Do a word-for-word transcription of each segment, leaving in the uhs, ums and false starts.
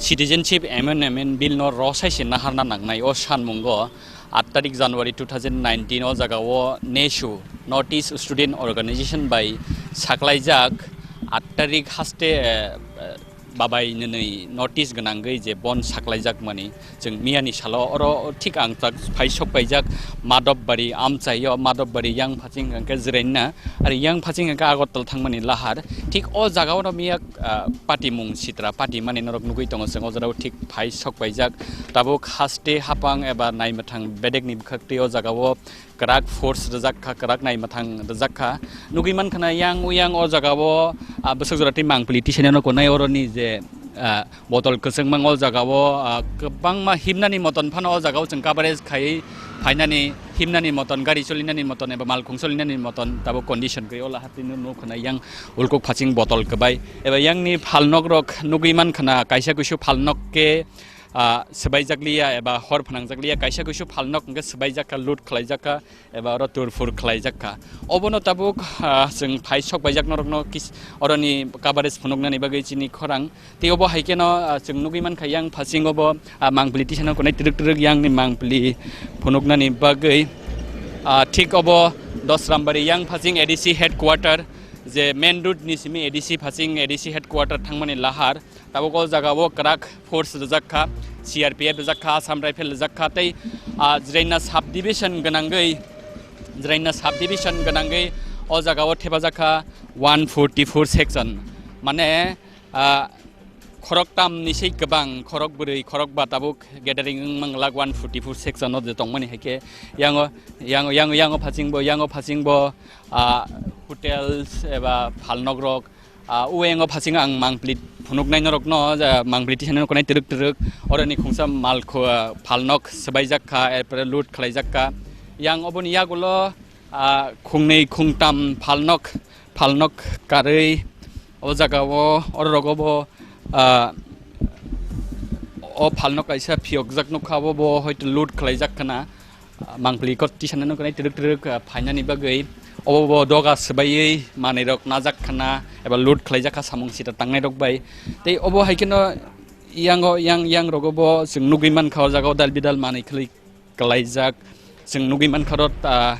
Citizenship Amendment Bill no rw sai se naharna nangnai o sanmungo, aat tarik January two thousand nineteen o jaga o nesu North East Student Organization bai saklaijak aat tarik haste, eh, eh, babai nwnwi notice gwnangwi je bon saklaijak mani. Chwng miyani salo oro thik ang tak phai sok paijak Madhobari amchaio, Madhobari yang phaching hwnkhe Jwraina, ari yang phaching hwnkhe Agartala thangmani lahar. Thik o jaga oro miya, ah, patimung sitra patimani norok nugwi tongo, chwng o jora o thik phai sok paijak. Tabuk haste hapang eba naimwthang bedekni bwkhaktwi o jaga o kwrak force rwjak kha, kwrak naimwthang rwjak kha. Nugwi mankha na yang uyang o jaga o, ah, bwswk jora tei mangpili tisainano konai oroni je, ah, botol kwchwng mang o jaga o, ah, kwbangma himnani moton phano o jaga o chwng coverage khaiwi phainani, himnani moton, gari solinani moton eba malkhung solinani moton tabuk condition kwrwi o laha tini nuk khna yang ulkuk phaching botol kwbai eba yangni phalnokrok nugwi mankha na kaisa kuisu phalnok khe, ah, swbaijak liya eba hor phnangjak liya, kaisa kuisu phalnok hwnkhe swbaijak kha, loot khlaijak kha, eba oro turphur khlaijak kha. Obono tabuk, ah, chwng phai sok baijak norokno kis-, oroni coverage phunuknani bagwi chini khorang. Tei obo hai kheno, ah, chwng nugwi mankha yang phaching obo, ah, mangpili tisano konai twrwk twrwk yangni mangpili phunuknani bagwi. Ah, thik obo Dosrambari yang phaching A D C headquarter, je main road ni simi A D C phaching A D C headquarter thangmani lahar. Tabuk o jaga o kwrak force rwjak kha, C R P F rwjak kha, Assam Rifle rwjak kha, tei, ah, Jwraina subdivision gwnangwi, Jwraina subdivision gwnangwi o jaga o thepajak kha one forty-four section. Mane, ah, khoroktam ni sei kwbang, khorok bwrwi, khorok ba tabuk gathering wng mang lak one forty-four section o je tongmani hai khe yango, yango, yango, yango phachingbo, yango phachingbo, ah, hotels eba phalnokrok, ah, uayango phaching ang mangpili phunuknai norokno, ah, mangpili tisanai noroknai twrwk twrwk oroni khungsa mal khu-, ah, phalnok swbaijak kha, erpore loot khlaijak kha. Yang oboni yagulo, ah, khungnwi khungtam phalnok, phalnok karwi o jaga o, oro rogo bo, ah, o phalnok kaisa phiyokjak nukha, abo bo hoito loot khlaijak khna. Mangpili kot tisana nuknai twrwk twrwk, ah, phainani bagwi obo bo doga swbaiwi manwirok najak khna eba loot khlaijak kha samung sita tangnairok bai. Tei obo hai kheno yango, yang, yang rogo bo chwng nugwi mankha o jaga o dal bidal manwi khwlwi klaijak. Chwng nugwi mankha ro, ah,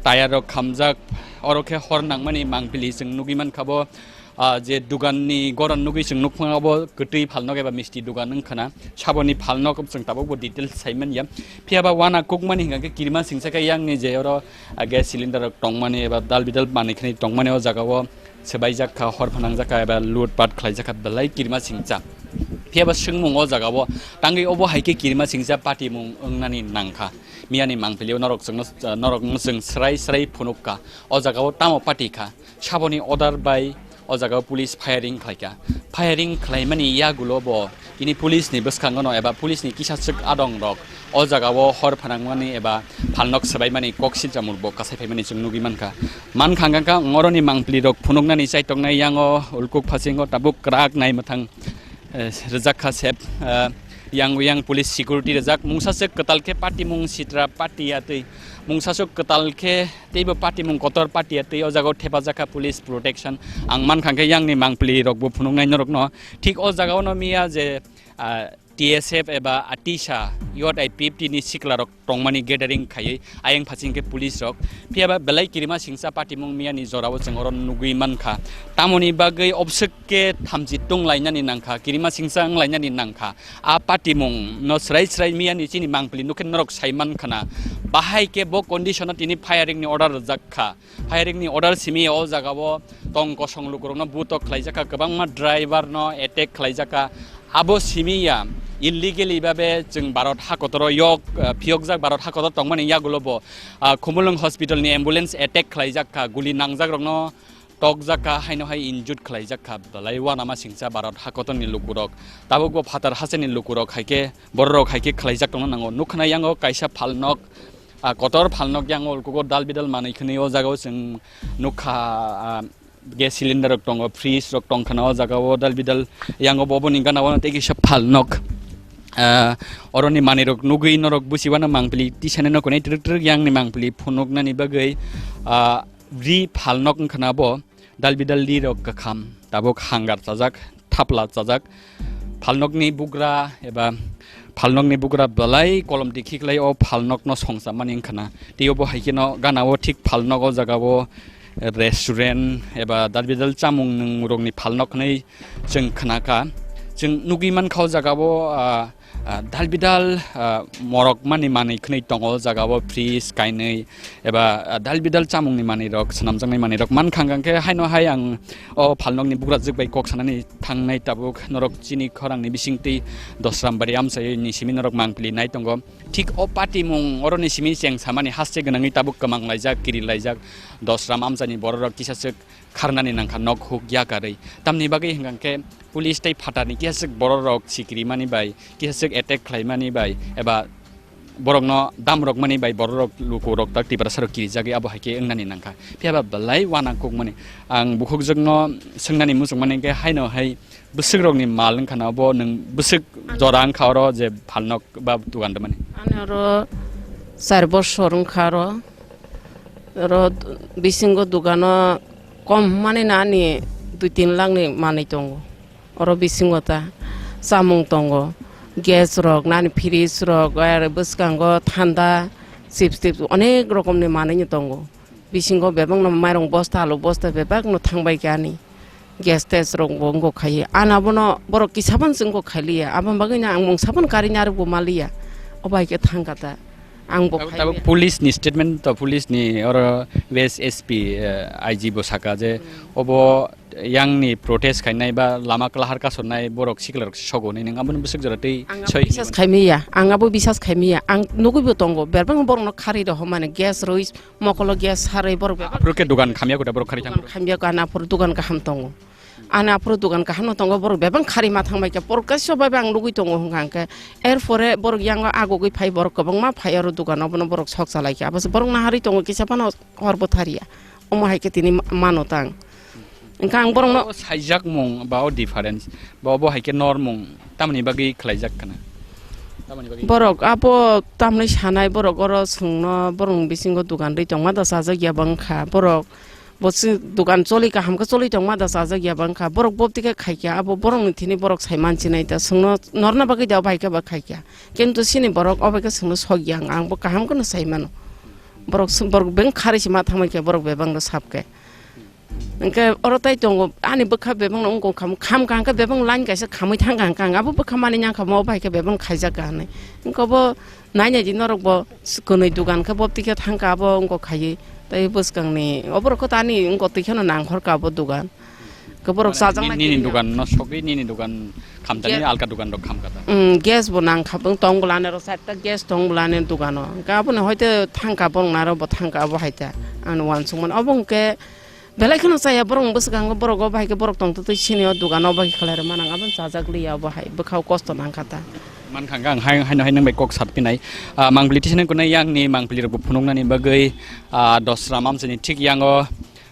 tayar rok khamjak, oro khe hor nangmani mangpili chwng nugwi mankha bo. Ah, je dugan ni goron nugwi chwng nukphang abo kwtwi phalnok eba misti dugan wng khna. Saboni phalnok chwng tabuk bo details sai manya. Phiya ba wana kukmani hwnkha khe kirima singsa khe yang ni je oro, ah, gas cylinder rok tongmani eba dal bidal manwi khani tongmani o jaga o swbaijak kha, hor phanangjak kha eba loot pat khlaijak kha belai kirima singsa. Phiya ba swngmung o jaga o tangwi obo hai khe kirima singsa patimung wngnani nangkha. Miyani mangpili o norok chwngno, norok chwng srai srai phunuk kha. O jaga o tamo pati kha. Saboni order bai o jaga o police firing khlaikha. Firing khlaimani yagulo bo tini police ni bwskango no eba police ni kisa swk adong rok o jaga o hor phanangmani eba phalnok swbaimani kok silchamung bo kasai phaimani chwng nugwi mankha. Mankha hwnkha kha oroni mangpili rok phunuknani chaitoknai yango ulkuk phasingo tabuk kwrak nai mwthang, eh, rwjak kha sep, eh, yang yang police security rwjak mungsa swk kwtal khe patimung sitra pati atwi mungsa swk kwtal khe Teibo patimung kotor pati ya, tei o jaga o thepajak kha police protection. Ang mankha khe yang ni mangpili rok bo phunuknai norok no. Thik o jaga o no miya je, ah, T S F eba atisa yot I P F T ni sikla rok tongmani gathering khaiwi ayang phaching khe police rok. Phiya ba belai kirima singsa patimung miya ni jora o chwng oro nugwi mankha. Tamoni bagwi obswk khe thamchi tung lainani nangkha, kirima singsa wng lainani nangkha. A patimung no srai srai miya ni chini mangpili nukhe norok sai man khna. Bahai khe bo condition o tini firing ni order rwjak kha. Firing ni order simi o jaga o tong kosong lukurok no butok khlaijak kha, kwbangma driver no attack khlaijak kha. Abo simi ya illegally babe chwng Bharat hakotor o yok, ah, phiyokjak Bharat hakotor tongmani yagulo bo, ah, Khumulwng hospital ni ambulance attack khlaijak kha, guli nangjak rok no tokjak kha, haino hai injured khlaijak kha, belai uanama singcha Bharat hakotorni lukurok. Tabukbo phatar hasteni lukurok hai khe, bororok hai khe khlaijak tongna nango. Nukha na yango kaisa phalnok, ah, kotor phalnok yango ulkugo dal bidal manwi khwnwi o jagao chwng nukha, ah, gas cylinder rok tongo, fridge rok tongkha na o jagao dal bidal yango bo, boni gana o tei kisa phalnok. Ah, oroni manwi rok nugwi norok busi uanama mangpili tisani no konwi twrwk twrwk yangni mangpili phunuknani bagwi, ah, ri phalnok wngkha na bo. Dal bidal ri rok kakham, tabuk hangar chajak, thapla chajak. Phalnokni bugra eba phalnokni bugra belai kolom dikhi khlai o phalnokno songchamani wngkha na. Tei obo hai kheno gana o thik phalnok o jaga o restaurant eba dal bidal chamung nwng rokni phalnok hwnwi chwng khna kha. Chwng nugwi mankha o jaga o, ah, ah, dal bidal, ah, morok mani manwi khwnwi tongo o jaga o, fridge kainwi eba, ah, dal bidal chamungni manwi rok, swnamjaknai manwi rok mankha hwnkha khe haino hai ang o phalnokni bugrajwk bai kok sanani thangnai tabuk norok chini khorangni bisingtwi Dosram Bari amchai ni simi norok mangpili nai tongo. Thik o patimung oroni simi cheng samani haste gwnangwi tabuk kwmang laijak, kiri laijak, Dosram amchaini bororok kisa swk kharnani nangkha nok huk yakarwi. Tamni bagwi hwnkha khe police tei phatarni kisa swk bororok sikiri mani bai, kisa swk attack khlai mani bai, eba borokno dam rok mani bai bororok lukurok tak Tiprasa rok kirijagwi abo hai khe wngnani nangkha. Phiya ba belai uana kukmani. Ang bukhukjwkno swngnani muchung mani khe haino hai bwswk rokni mal wngkha na bo nwng bwswk jora wngkha oro je phalnok ba dugan rwmani? Ani oro char bosor wngkha oro. Oro bisingo dugano kom hwnmani na ani dui tin lakh ni manwi tongo. Oro bisingo ta chamung tongo, gas rok, nani fridge rok, aro bwskango thanda, chips tips onek rokomni manwi no tongo. Bisingo bebakno mairung bosta, alu bosta bebakno thangbai kha ani. Gas tes rok bo wngkha khai. Ani abono borok kisa phano se wngkha khailiya. Aboni bagwino ang mungsa phano karwi narwkbo maliya. Obo hai khe thangkha ta. Ang bo tabuk, khailiya. Tabuk police ni statement to, police ni oro West S P, eh, I G bo saka je obo yang ni protest khainai ba lama kwlahar kasonai borok sikla rok sogo hinwi nwng aboni bwswk jora tei ang abo soi bisas hinwi khaimiya, ang abo bisas khaimiya, ang nugwibo tongo, berbang borokno kharwi rw mani gas rwi, mokolo gas sarwi borok bebak. Aphuru khe dugan khamya kota borok kharwi thang. Dugan khamya kha, ani aphuru dugan kaham tongo. Ani aphuru dugan kaham no tongo, borok bebak kharwi ma thangbai kha, borok kaisa bai ang nugwi tongo hwnkha hwnkhe. Erpore borok yang agugwi phai, borok kwbangma phai aro dugan obono borok sok chalai kha, abo se borok naharwi tongo kisa phano hor bwtharya. Omo hai khe tini ma-, mano tang. Wngkha ang borokno o saijakmung ba o difference ba obo hai khe normung tamoni bagwi khlaijak khna? Tamoni bagwi? Borok abo tamni sanai borok oro chwngno borokni bisingo dugan rwi tongma da chajak ya bang kha. Borok bo chwng dugan choli kaham khe choli tongma da chajak ya bang kha. Borok bopti khe khai kha, abo borokni thini borok sai man chinai da chwngno norna bagwi da obo hai khe ba khai kha. Kintu chini borok obo khe chwngno sok ya, ang bo kaham kheno sai mano. Borok sw-, borok beng kharwi se ma thangbai khe borok bebak no sap khe. Hwnkhe oro tai tongo, ani bwkha bebakno wngkha, kham, kham kaham khe bebak line kaisa khamwi thang kaham khe ang abo bwkha mani yang kha, mo bai khe bebak khaijak kha hinwi. Hwnkhe bo nainai di norok bo kwnwi dugan khe bo twi khe thang kha, abo wngkha khaiwi. Tai bwskangni oborok khe tani wngkha twi kheno nangkhor kha abo dugan. Khe borok mane chajak ni-, nai nini tini dugan no sogwi nini dugan khamjani gas, alka dugan rok kham kha ta? Mm, gas bo nang kha, tong bolani ro side ta gas tong bolani dugano. Hwnkhe aboni hoite thang kha borok naro bo thang kha abo hai ta. Ani uansukmani obo hwnkhe Belai kheno chaya borok bwskango borok obo hai khe borok tongtwtwi sini o dogano obo hai khe khlai rwma nang aboni chajak liya obo hai bwkhao kosto nang kha ta. Mankha ang hai, haino hai nang bai kok sat pinai. Ah, mangpili tisani kunai yang ni mangpili rok bo phunuknani bagwi, ah, Dosra Mamsani thik yango,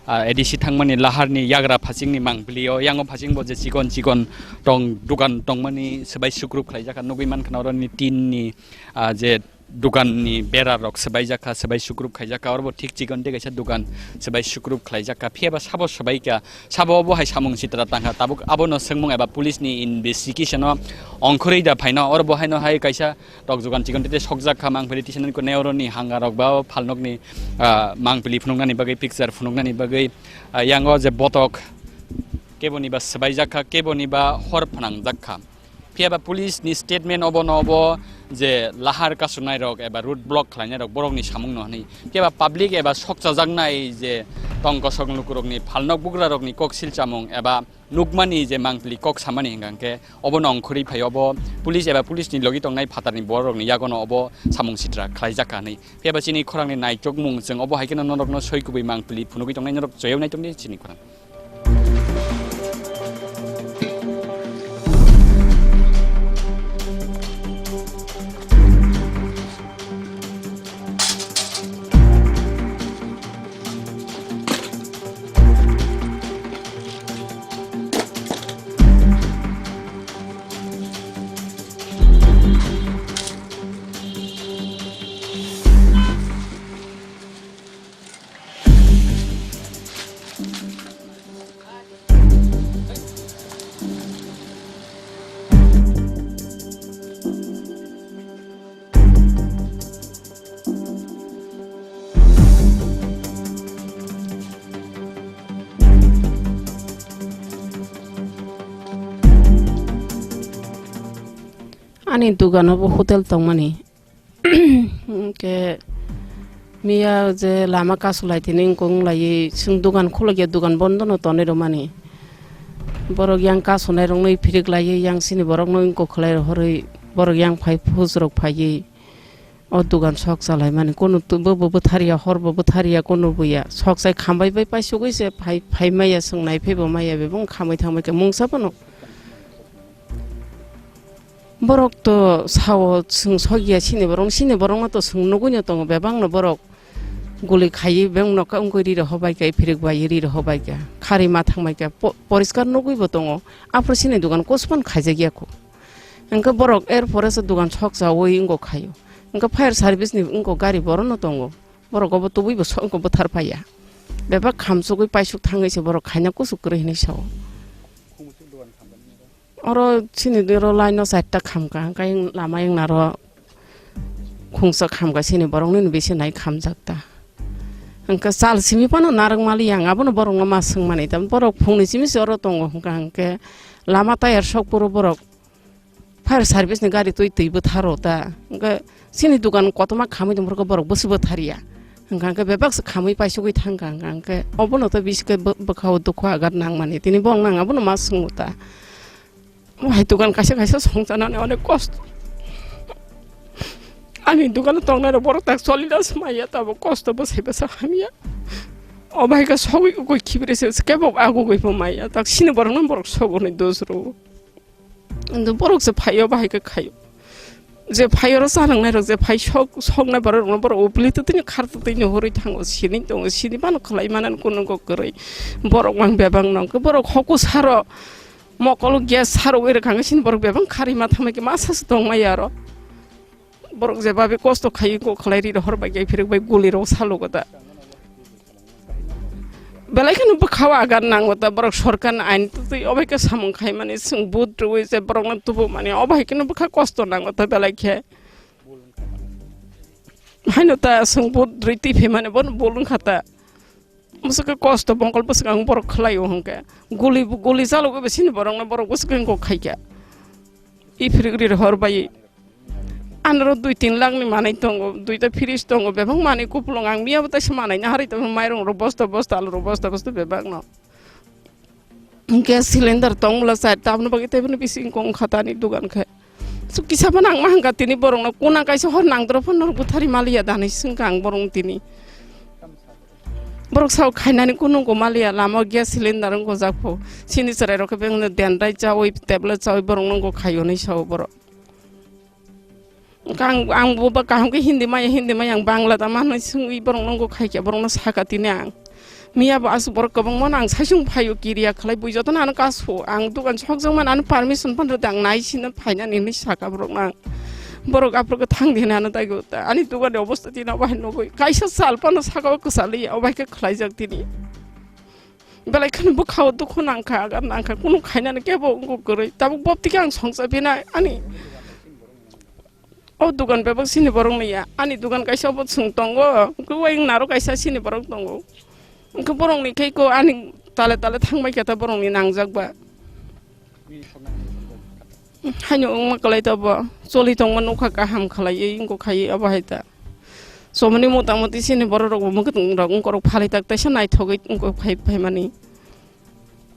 ah, A D C thangmani lahar ni yagra phasing ni mangpili o yango phasing bo je chikon chikon tong dogan tongmani swbai sukrup khlaijak kha nugwi mankha na oro ni tin ni, ah, je dogan ni bera rok swbaijak kha, swbai sukrup khaijak kha, oro bo thik chikon tei kaisa dogan swbai sukrup khlaijak kha, phiya ba sabo swbai kha, sabo bo hai samung sitra tang kha, tabuk abono swngmung eba police ni investigation o ongkhorwi da phaino, oro bo haino hai kaisa tok jogan chikon tei sokjak kha, mangpili tisani kunai oro ni hanga rok ba o phalnok ni, ah, mangpili phunuknani bagwi, picture phunuknani bagwi, ah, yango je botok kebo ni ba swbaijak kha, kebo ni ba hor phnangjak kha. Phiya ba police ni statement obo no obo je lahar kasumnai rok eba road block khlainai rok borok ni samung no hwnwi. Phiya ba public eba sokchajaknai je tong kosok lukurok ni phalnok bugra rok ni kok silchamung eba nukmani je mangpili kok samani hwnkha khe obo no ongkhorwi phai obo police eba police ni logi tongnai phatar ni borok rok ni yago no obo samung sitra khlaijak kha hwnwi. Phiya ba chini khorang ni naichokmung chwng obo hai khe no norok no soi kubui mangpili phunugwi tongnai norok choyok nai tongdi chini khorang. Ani dogano bo hotel tongmani. Hwnkhe miya je lama kasu lai tini wngkok wng laiwi, chwng dogan khulukya, dogan bondo no tonwi rwmani. Borok yang kasu nai rokno phirik laiwi, yang chini borokno wngkok khlai rohorwi, borok yang phai phus rok phaiwi o dogan sok cha laimani. Kono tu-, bo, bo bwtharya, hor bo bwtharya, kono buya. Sok chai khambai bai paisugwi se phai, phai maya, chwng nai phaibo maya, bebak khamwi thangbai khe mungsa bono. Borok to sao chwng sokya chini borok, chini borok no to chwng nugwi no tongo, bebak no borok guli khaiwi bebak no ka wngwi ri rohor bai kha, phirik bai ri rohor bai kha, khari ma thang bai kha, po-, poriskar nugwi bo tongo, aphuru chini dogan kosupan khaijak ya kho. Hwnkhe borok er pore se dogan sok chawi wngkok khaio, hwnkhe fire service ni wngkok gari borok no tongo, borok obo tubui bo sok wngkok bwthar paiya, bebak khamsugwi paisuk thangwi se borok khaina kusu kwrwi hinwi sao. Oro chini oro line o charta khamkha, hwnkhe lama yangnaro khungsa khamkha, chini boroknini bisi nai khamjak ta. Hwnkhe chal simi phano narwk mali yang, abono borokno ma swngmani ta, borok phungni simi se oro tongo hwnkha, hwnkhe lama tayar sok phuru borok fire service ni gari twi twi bwtharo ta, hwnkhe chini dogan kotorma khamwi tongphuru borok bwswk bwtharya, hwnkha hwnkhe bebak se khamwi paisugwi thangkha, hwnkha hwnkhe obono to bisi khe bw-, bwkhao dukhu agar nangmani, tini borok nang abono ma swngo ta. Hai dogan kaisa kaisa songchanani onek kosto. Ani dogano tongnai rok borok tak solina se maya, tabo kosto bwsai bwsa hamya. O bai khe sogwi ugwi khibrese kebo agugwi bo maya, tak sini borok no borok sogo ni dos ro. Ando borok se phaio, bahai khe khaio. Je phaio ro chanang nai rok, je phai sok, sok nai borok rok no borok upli twtwi ni khar twtwi ni horwi thango, sini tongo, sini bano khlai manan kunu kok kwrwi. Borok mang bebak nang khe borok hoku saro. Mokolo gas sarwi rwkha, sini borok bebak kharwi ma thangmai khe masa se tongmai aro. Borok je babe kosto khaiwi kok khlai ri rohor bai khe phirik bai guli rok salo gota. Belai kheno bwkhao agar nango ta, borok sorkar ni ain twi obai khe samung khaimani, chwng vote rwui je borok no tubu mani, obai kheno bwkha kosto nango ta belai khe. Haino ta chwng vote rwi twi phaimani bono bul wngkha ta. Bwswk khe kosto bongkol bwswk ang borok khlaio hwnkhe. Guli, guli chalogwi bo chini borokno borok bwswk khe wngkok khaikha. I phirik ri rohor bai. Anoro dui tin lakh ni manwi tongo, duita fridge tongo, bebak manwi kupulung ang miyabo taisa manwi naharwi tongmani mairung rok bosta bosta, alu rok bosta bosta bebak no. Gas cylinder tong bwla chai, tabukni bagwi teibo bisi wngkha ta ani dogan khe. Su kisa phano ang ma hwnkha tini borokno, kuna kaisa hor nangdrop phano norok bwthari maliya da hinwi swngkha ang borokno tini. Borok sao khainani kunu wngkha maliya, lama o gas cylinder wngkha jak pho. Chini chwrai rok khe bengno dendrai chaui, tablet chaui borokno wngkha khaio hinwi sao borok. Ang, ang bo ba kaham khe Hindi maya, Hindi maya, ang Bangla da manwi swngwi borok nongo khai khe borok no saka tini ang. Miya bo aswk borok kwbangma no ang saichung phaio kiriya khlai bui jotono ano kasu ang dukan sokjak mani ano permission phano rwdi ang nai sino phainani hinwi saka borok no ang. Borok aphuru khe thang di hinwi ano daigo ta ani dukan ni obostha tini obo hai nugui kaisa sal phano saka o kwchaliya obo hai khe khlaijak tini. Belai kheno bwkhao dukhu nangkha, agar nangkha, kunu khainani kebo wngkha kwrwi. Tabuk bob tike ang songcha bina ani. O dukan bebak sini borok ni ya. Ani dukan kaisa bo chwng tongo. Hwnkhe wng naro kaisa sini borok tongo. Hwnkhe borok ni khe ko ani tale tale thangbai khe ta borok ni nangjak ba. Haino wngma kwlai ta bo. Choli tongma nukha kaham khalai wngkha khai abo hai ta. Somoni mota moti sini borok rok bo mwkhwtwng rok wngkha rok phalai tak taisa naithogwi wngkha khai phaimani.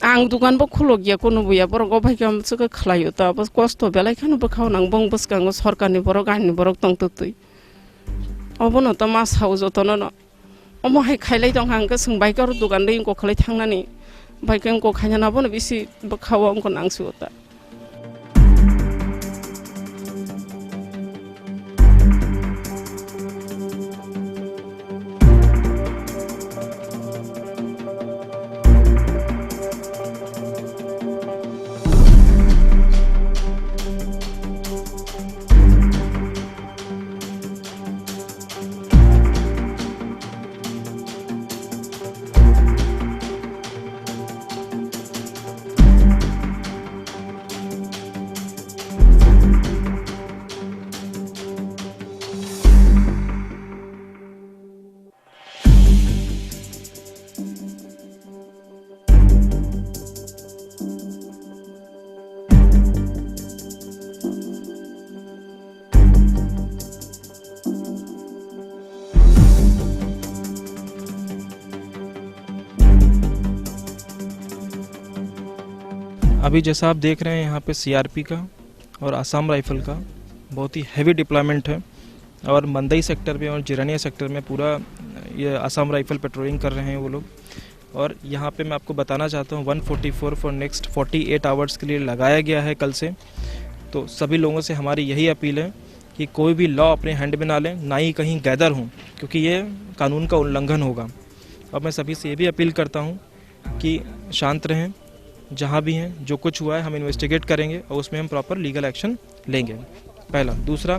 Ang dukan bo khulok ya, kunu bo ya, borok o bai khe amswk khe khlai o ta, abo kosto belai kheno bwkha o nang bong bwskango sorkar ni borok, ain ni borok tong twtwi. Obono to ma sao jotono no. Omo hai khailai tong kha, hwnkhe chwng bai khe oro dukan dei wngkok khlai thangnani, bai khe wngkok khainani abono bisi bwkha o wngkha nang si o ta. अभी जैसा आप देख रहे हैं, यहाँ पे सीआरपी का और आसाम राइफल का बहुत ही हैवी डिप्लॉयमेंट है और मंदई सेक्टर में और जिरानिया सेक्टर में पूरा ये आसाम राइफल पेट्रोलिंग कर रहे हैं वो लोग। और यहाँ पे मैं आपको बताना चाहता हूँ, one forty four for next forty eight hours के लिए लगाया गया है कल से। तो सभी लोगों से हमारी यही अपील है कि कोई भी लॉ अपने हैंड में ना लें, ना ही कहीं गैदर हों, क्योंकि ये कानून का उल्लंघन होगा। और मैं सभी से ये भी अपील करता हूँ कि शांत रहें, जहाँ भी हैं, जो कुछ हुआ है हम इन्वेस्टिगेट करेंगे और उसमें हम प्रॉपर लीगल एक्शन लेंगे। पहला। दूसरा,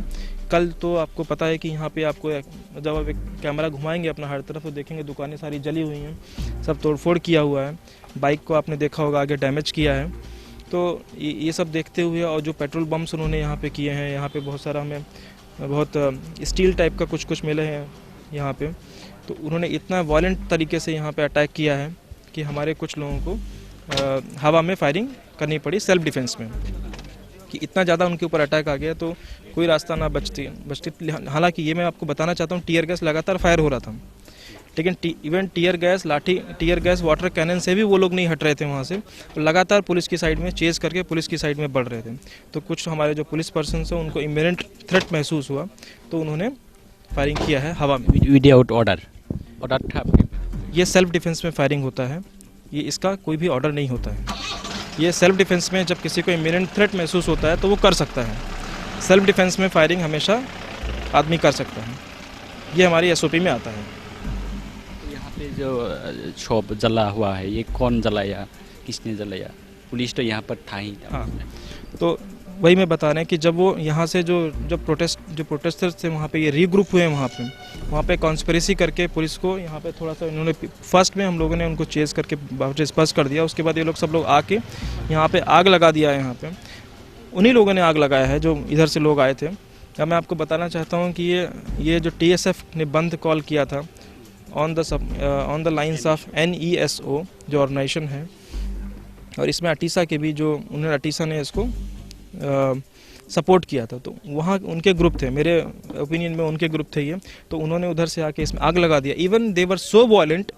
कल तो आपको पता है कि यहाँ पे आपको एक, जब आप एक कैमरा घुमाएंगे अपना हर तरफ, तो देखेंगे दुकानें सारी जली हुई हैं, सब तोड़फोड़ किया हुआ है। बाइक को आपने देखा होगा, आगे डैमेज किया है। तो ये, ये सब देखते हुए और जो पेट्रोल बम्प्स उन्होंने यहाँ पे किए हैं, यहाँ पे बहुत सारा हमें बहुत, अ, स्टील टाइप का कुछ कुछ मिले हैं यहाँ पे। तो उन्होंने इतना वायलेंट तरीके से यहाँ पे अटैक किया है कि हमारे कुछ लोगों को, अ, हवा में फायरिंग करनी पड़ी सेल्फ डिफेंस में, कि इतना ज़्यादा उनके ऊपर अटैक आ गया तो कोई रास्ता ना बचती बचती। हालांकि ये मैं आपको बताना चाहता हूँ, टीयर गैस लगातार फायर हो रहा था, लेकिन इवन टीयर गैस, लाठी, टीयर गैस, वाटर कैनन से भी वो लोग नहीं हट रहे थे वहाँ से। तो लगातार पुलिस की साइड में चेज करके पुलिस की साइड में बढ़ रहे थे। तो कुछ हमारे जो पुलिस पर्सन हैं, उनको इमिनेंट थ्रेट महसूस हुआ, तो उन्होंने फायरिंग किया है हवा में। Without order? ऑर्डर था आपके? ये सेल्फ डिफेंस में फायरिंग होता है, ये इसका कोई भी ऑर्डर नहीं होता है। ये सेल्फ डिफेंस में जब किसी को इमिनेंट थ्रेट महसूस होता है तो वो कर सकता है। सेल्फ डिफेंस में फायरिंग हमेशा आदमी कर सकता है, ये हमारी एसओपी में आता है। तो यहाँ पे जो, अ, शॉप जला हुआ है, ये कौन जलाया, किसने जलाया? पुलिस तो यहाँ पर था ही था। हाँ, तो वही मैं बता रहे हैं कि जब वो यहाँ से जो, जब प्रोटेस्ट, जो प्रोटेस्टर्स थे वहाँ पे, ये रीग्रुप हुए हैं वहाँ पे, वहाँ पे कॉन्स्पिरेसी करके पुलिस को यहाँ पे थोड़ा सा इन्होंने, फर्स्ट में हम लोगों ने उनको चेज करके वापस डिस्पर्स कर दिया। उसके बाद ये लोग सब लोग आके यहाँ पे आग लगा दिया है। यहाँ पे उन्हीं लोगों ने आग लगाया है जो इधर से लोग आए थे। अब मैं आपको बताना चाहता हूँ कि ये, ये जो टीएसएफ ने बंद कॉल किया था on the sub, on the lines of एनईएसओ जो ऑर्गेनाइजेशन है, और इसमें अटीसा के भी, जो उन्होंने, अटीसा ने इसको सपोर्ट किया था, तो वहाँ उनके ग्रुप थे, मेरे ओपिनियन में उनके ग्रुप थे ये। तो उन्होंने उधर से आके इसमें आग लगा दिया। इवन दे वर सो वायलेंट,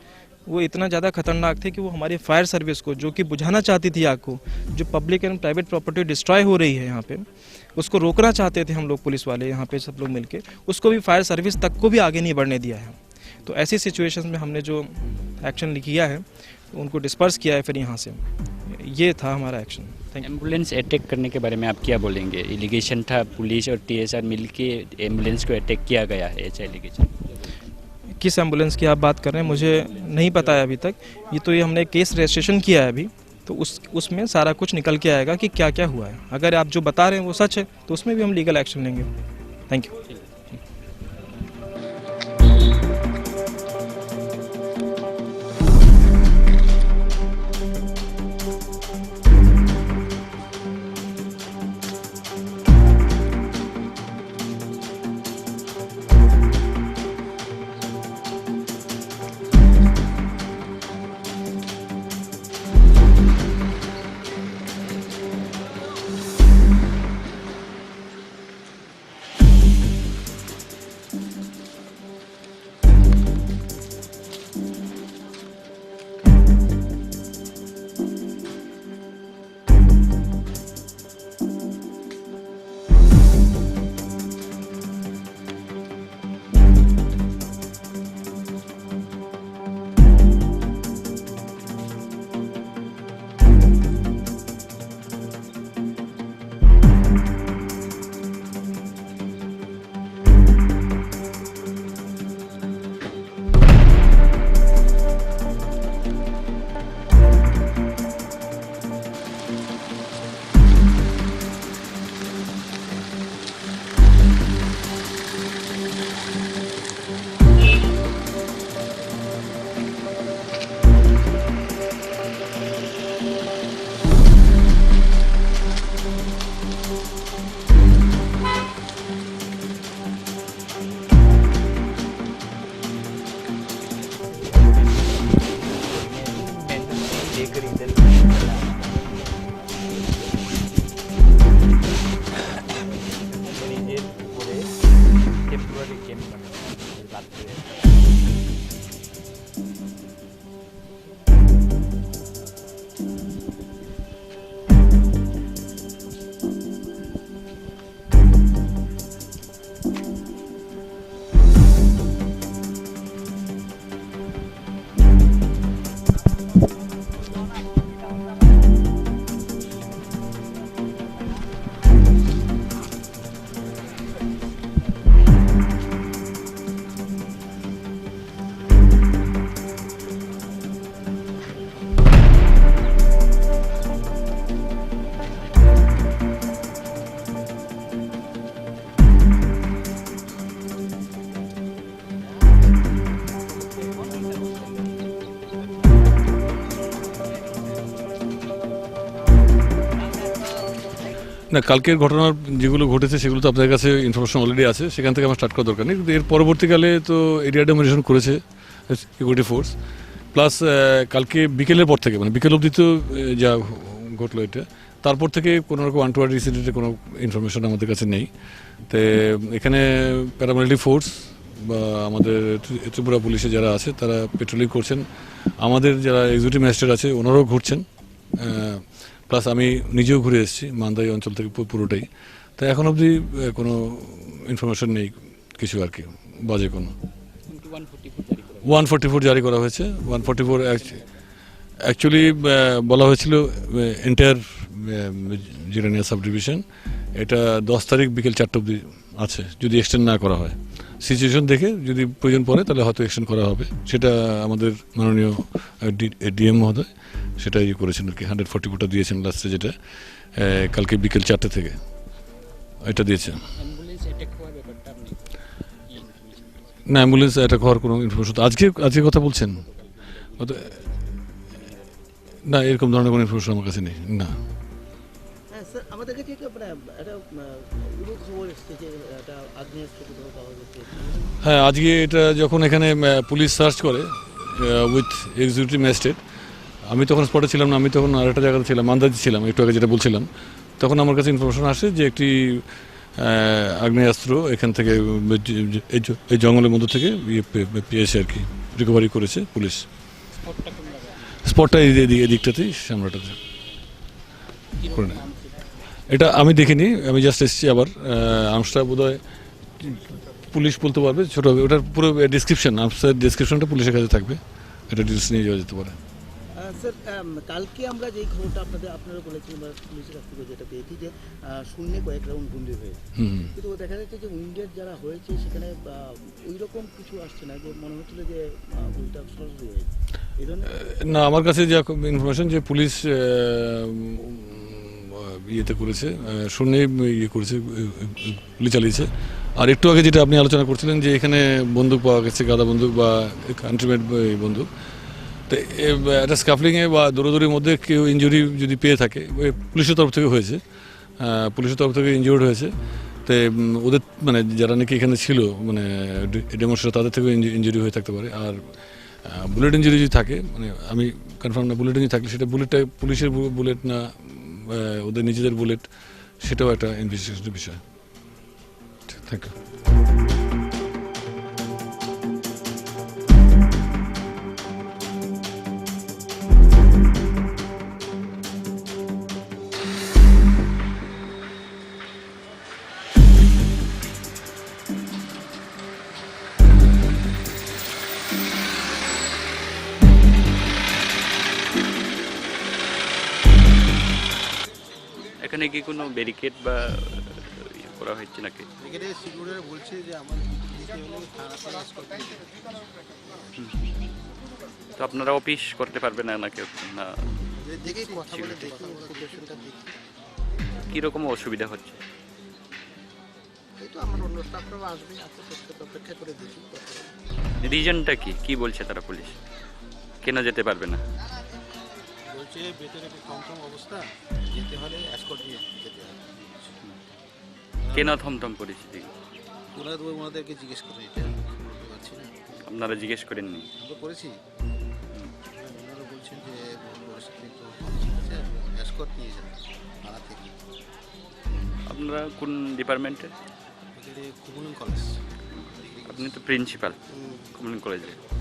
वो इतना ज़्यादा खतरनाक थे कि वो हमारी फायर सर्विस को, जो कि बुझाना चाहती थी आग को, जो public and private property destroy हो रही है यहाँ पे, उसको रोकना चाहते थे हम लोग, पुलिस वाले यहाँ पे सब लोग मिलके, उसको भी, फायर सर्विस तक को भी आगे नहीं बढ़ने दिया है। तो ऐसी सिचुएशन में हमने जो एक्शन किया है, उनको डिस्पर्स किया है फिर यहाँ से। ये था हमारा action. Thank you. Ambulance attack करने के बारे में आप क्या बोलेंगे? एलिगेशन था पुलिस और टीएसआर मिलके एम्बुलेंस को अटैक किया गया है, ऐसा एलिगेशन। किस एम्बुलेंस की आप बात कर रहे हैं, मुझे नहीं पता है अभी तक। ये तो, ये हमने केस रजिस्ट्रेशन किया है अभी, तो उस, उसमें सारा कुछ निकल के आएगा कि क्या क्या हुआ है। अगर आप जो बता रहे हैं वो सच है तो उसमें भी हम लीगल एक्शन लेंगे। Thank you. কালকের ঘটনার যেগুলো ঘটেছে সেগুলো তো আপনাদের কাছে ইনফরমেশন অলরেডি আছে, সেখান থেকে আমার স্টার্ট করা দরকার নেই। কিন্তু এর পরবর্তীকালে তো এরিয়া ডেমোলিশন করেছে সিকিউরিটি ফোর্স, প্লাস কালকে বিকেলের পর থেকে, মানে বিকেল অবধি তো আহ, যা ঘটলো এটা, তারপর থেকে কোনো রকম আনটুয়ার্ড ইনসিডেন্টের কোনো ইনফরমেশন আমাদের কাছে নেই। তো এখানে প্যারামিলিটারি ফোর্স বা আমাদের ত্রি- ত্রিপুরা পুলিশে যারা আছে, তারা পেট্রোলিং করছেন। আমাদের যারা এক্সিকিউটিভ ম্যাজিস্ট্রেট আছে, ওনারাও ঘুরছেন। প্লাস আমি নিজেও ঘুরে এসেছি মান্দাই অঞ্চল থেকে পু- পুরোটাই। তো এখন অবধি আহ, কোনো ইনফরমেশন নেই কিছু আর কি, বাজে কোনো। কিন্তু ওয়ান ফর্টি ফোর জারি করা হয়েছে। ওয়ান ফর্টি ফোর জারি করা হয়েছে। ওয়ান ফর্টি ফোর অ্যাকচুয়ালি বলা হয়েছিল এন্টায়ার জিরানিয়া সাব ডিভিশন, এটা দশ তারিখ বিকেল চারটা অবধি আছে, যদি এক্সটেন্ড না করা হয়। সিচুয়েশন দেখে যদি প্রয়োজন পড়ে, তাহলে হয়তো এক্সটেন্ড করা হবে। সেটা আমাদের মাননীয় ডিএম মহোদয় সেটা ইয়ে করেছেন আর কি, হান্ড্রেড ফর্টি ফোরটা দিয়েছেন লাস্টে, যেটা আহ, কালকে বিকেল চারটে থেকে এটা দিয়েছে। অ্যাম্বুলেন্স অ্যাটাক হওয়ার ব্যাপারটা আপনি কি ইনফরমেশন? না, অ্যাম্বুলেন্স অ্যাটাক হওয়ার কোনো ইনফরমেশন তো আজকে, আজকে কথা বলছেন? অত- না, এরকম ধরনের কোনো ইনফরমেশন আমার কাছে নেই। না। হ্যাঁ স্যার, আমাদের কাছে একটা, মানে, একটা, আহ, উড়ো খবর এসছে যে একটা আগ্নেয়াস্ত্র কোথাও পাওয়া গেছে। হ্যাঁ, আজকে এটা যখন এখানে আহ, পুলিশ সার্চ করে উইথ এক্সিকিউটিভ ম্যাজিস্ট্রেট, আমি তখন স্পটে ছিলাম না, আমি তখন আরেকটা জায়গাতে ছিলাম, আন্দাজে ছিলাম, একটু আগে যেটা বলছিলাম। তখন আমার কাছে ইনফরমেশন আসে যে একটি আহ, আগ্নেয়াস্ত্র এখান থেকে উম, যে- যে- এই জ- এই জঙ্গলের মধ্য থেকে ইয়ে পে- পে- পেয়েছে আর কি, রিকভারি করেছে পুলিশ। স্পটটা এই যে এদিক- এদিকটাতেই সামনেটাতে। এটা আমি দেখিনি, আমি জাস্ট এসেছি আবার। আহ, আর্মসটা বোধহয় পুলিশ বলতে পারবে, ছোটো হবে। ওটার পুরো ডিসক্রিপশন, আর্মসের ডিসক্রিপশনটা পুলিশের কাছে থাকবে, এটা ডিটেলস নিয়ে যাওয়া যেতে পারে। আহ, স্যার, আম, কালকে আমরা যেই খবরটা আপনাদের, আপনারা বলেছিলেন বা পুলিশের কাছ থেকে যেটা পেয়েছি যে, আহ, শূন্যে কয়েক রাউন্ড গুলি হয়েছে। হুম। কিন্তু দেখা যাচ্ছে যে উইন্ডেড যারা হয়েছে সেখানে, আহ, ওই রকম কিছু আসছে না, যে মনে হচ্ছিল যে, আহ, গুলিটা সরাসরি হয়েছে। এই ধরনের না, আমার কাছে যে ইনফরমেশন যে পুলিশ আহ, উম, আহ, ইয়েতে করেছে, আহ, শূন্যে ইয়ে করেছে, আহ, গুলি চালিয়েছে। আর একটু আগে যেটা আপনি আলোচনা করছিলেন যে এখানে বন্দুক পাওয়া গেছে, গাদা বন্দুক বা কান্ট্রিমেড বন্দুক, তো এ, একটা স্কাফলিংয়ে বা দৌড়াদৌড়ির মধ্যে কেউ ইনজুরি যদি পেয়ে থাকে, ওই পুলিশের তরফ থেকে হয়েছে। আহ, পুলিশের তরফ থেকে ইনজিউর্ড হয়েছে। তো উম, ওদের, মানে, যারা নাকি এখানে ছিল, মানে, ডে- ডেমনস্ট্রেটর, তাদের থেকেও ইনজু- ইনজুরি হয়ে থাকতে পারে। আর আহ, বুলেট ইনজুরি যদি থাকে, মানে, আমি কনফার্ম না, বুলেট ইনজুরি থাকলে সেটা বুলেটটা পুলিশের বু- বুলেট না, আহ, ওদের নিজেদের বুলেট, সেটাও একটা ইনভেস্টিগেশনের বিষয়। Thank you. এখানে কি কোনো ব্যারিকেড বা ইয়ে করা হয়েছে নাকি? এখানে সিকিউরিটি বলছে যে আমার দিতে হলে থানাতে এসকর্ট দিতে হবে। তো আপনারা অফিস করতে পারবেন না নাকি? না। যে দেখি কথা বলে দেখি, সিকিউরিটি। সিচুয়েশনটা দেখি। কীরকম অসুবিধা হচ্ছে? এই তো আমার অন্য স্টাফরাও আসবে, আস্তে আস্তে অপেক্ষা করে দেখি কথা বলে। রিজনটা কি? কি বলছে তারা পুলিশ? কেন যেতে পারবে না? বলছে ভেতরে একটু থমথম অবস্থা, যেতে হলে এসকর্ট নিয়ে যেতে হবে। কেন থমথম পরিস্থিতি? ওনারা তো ওনাদেরকে জিজ্ঞেস করেন, এটা বলতে পারছি না। আপনারা জিজ্ঞেস করেননি? আমরা করেছি। হ্যাঁ, ওনারা বলছেন যে পরিস্থিতি তো ঠিক আছে, এসকর্ট নিয়ে যান থানা থেকে। আপনারা কোন ডিপার্টমেন্টে? এখানে কুমুলিং কলেজ। আপনি তো প্রিন্সিপাল হুম। কুমুলিং কলেজে।